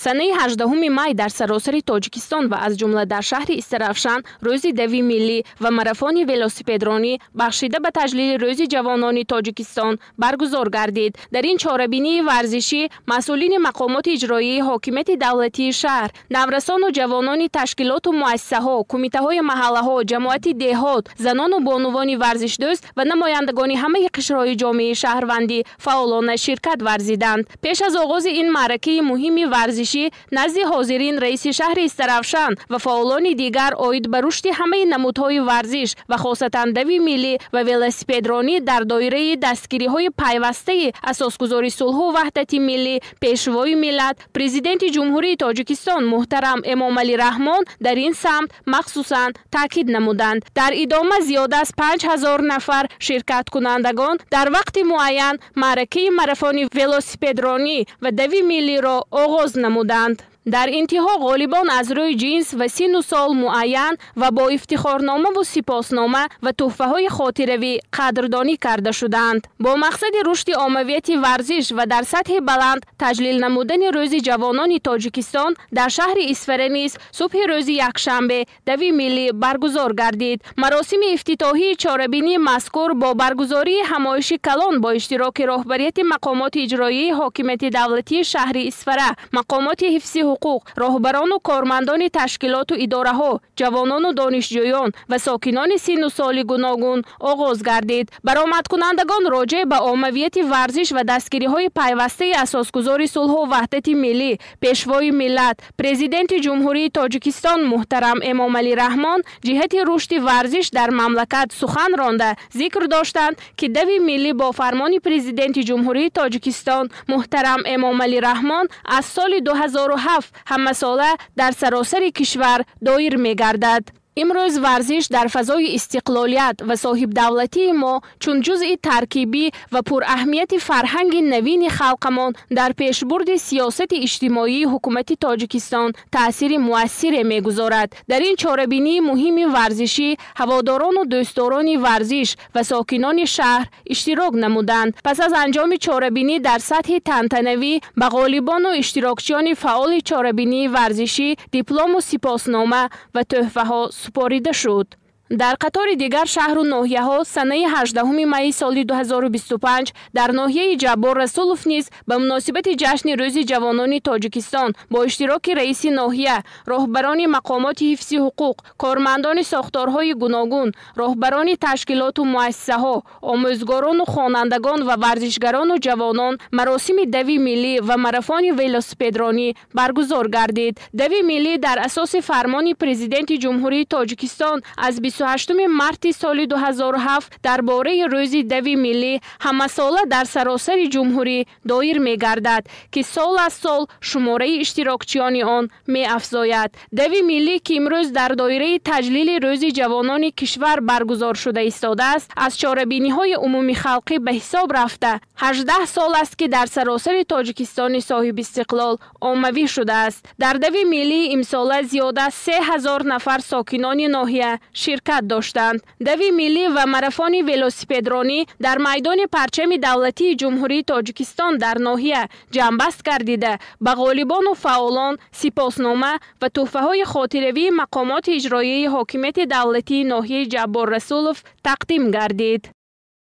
Санаи 18 май дар саросари Тоҷикистон ва аз ҷумла дар шаҳри Истаравшан рӯзи дави миллӣ ва марафони велосипедронӣ, бахшида ба таҷлили Рӯзи ҷавонони Тоҷикистон, баргузор гардид. Дар ин чорабинии варзишӣ масъулини мақомоти иҷроияи ҳокимияти давлатии шаҳр, наврасону ҷавонони ташкилоту муассисаҳо, кумитаҳои маҳаллаҳо, ҷамоати деҳот, занону бонувони варзишдӯст ва намояндагони ҳамаи қишрҳои ҷомеаи шаҳрвандӣ фаъолона ширкат варзиданд. Пеш аз оғози ин маъракаи муҳими варзишӣ назди ҳозирин раиси шаҳри Истаравшан ва фаъолони дигар оид ба рушди ҳамаи намудҳои варзиш ва хосатан дави миллӣ ва велосипедронӣ дар доираи дастгириҳои пайвастаи асосгузори сулҳу ваҳдати миллӣ, Пешвои миллат, Президенти Ҷумҳурии Тоҷикистон муҳтарам Эмомалӣ Раҳмон дар ин самт махсусан таъкид намуданд. Дар идома зиёда аз 5000 нафар ширкаткунандагон дар вақти муайян маъракаи марафони велосипедронӣ ва дави миллиро оғоз намуданд. Дар интиҳо ғолибон аз рӯи ҷинс ва синну сол муайян ва бо ифтихорномаву сипоснома ва тӯҳфаҳои хотиравӣ қадрдонӣ карда шуданд. Бо мақсади рушди оммавияти варзиш ва дар сатҳи баланд таҷлил намудани Рӯзи ҷавонони Тоҷикистон дар шаҳри Исфара низ субҳи рӯзи якшанбе дави миллӣ баргузор гардид. Маросими ифтитоҳии чорабинии мазкур бо баргузории ҳамоиши калон бо иштироки роҳбарияти мақомоти иҷроияи ҳокимияти давлатии шаҳри Исфара, мақомоти ҳифзи ҳуқуқ, роҳбарону кормандони ташкилоту идораҳо, ҷавонону донишҷӯён ва сокинони синну соли гуногун оғоз гардид. Баромадкунандагон роҷеъ ба оммавияти варзиш ва дастгириҳои пайвастаи асосгузори сулҳу ваҳдати миллӣ, Пешвои миллат, Президенти Ҷумҳурии Тоҷикистон муҳтарам Эмомалӣ Раҳмон ҷиҳати рушди варзиш дар мамлакат сухан ронда, зикр доштанд, ки дави миллӣ бо фармони Президенти Ҷумҳурии Тоҷикистон муҳтарам Эмомалӣ Раҳмон аз соли 2007 ҳамасола дар саросари кишвар доир мегардад. Имрӯз варзиш дар фазои истиқлолият ва соҳибдавлатии мо чун ҷузъи таркибӣ ва пураҳамияти фарҳанги навини халқамон дар пешбурди сиёсати иҷтимоии ҳукумати Тоҷикистон таъсири муассире мегузорад. Дар ин чорабинии муҳими варзишӣ ҳаводорону дӯстдорони варзиш ва сокинони шаҳр иштирок намуданд. Пас аз анҷоми чорабинӣ дар сатҳи тантанавӣ ба ғолибону иштирокчиёни фаъоли чорабинии варзишӣ диплому сипоснома ва тӯҳфаҳо супорида шуд. Дар қатори дигар шаҳру ноҳияҳо санаи 18 майи соли 2025 дар ноҳияи Ҷаббор Расулов низ ба муносибати ҷашни Рӯзи ҷавонони Тоҷикистон бо иштироки раиси ноҳия, роҳбарони мақомоти ҳифзи ҳуқуқ, кормандони сохторҳои гуногун, роҳбарони ташкилоту муассисаҳо, омӯзгорону хонандагон ва варзишгарону ҷавонон маросими дави миллӣ ва марафони велосипедронӣ баргузор гардид. Дави миллӣ дар асоси фармони Президенти Ҷумҳурии Тоҷикистон аз 28 марти соли 2007 дар бораи Рӯзи дави миллӣ ҳамасола дар саросари ҷумҳурӣ доир мегардад, ки сол аз сол шумораи иштирокчиёни он меафзояд. Дави миллӣ, ки имрӯз дар доираи таҷлили Рӯзи ҷавонони кишвар баргузор шуда истодааст, аз чорабиниҳои умумихалқӣ ба ҳисоб рафта, 18 сол аст, ки дар саросари Тоҷикистони соҳибистиқлол оммавӣ шудааст. Дар дави миллии имсола зиёда аз 3000 нафар сокинони ноҳия ширкат доштанд. Дави миллӣ ва марафони велосипедронӣ дар майдони парчами давлатии Ҷумҳурии Тоҷикистон дар ноҳия ҷамъбаст гардида, ба ғолибону фаъолон сипоснома ва тӯҳфаҳои хотиравии мақомоти иҷроияи ҳокимияти давлатии ноҳияи Ҷаббор Расулов тақдим гардид.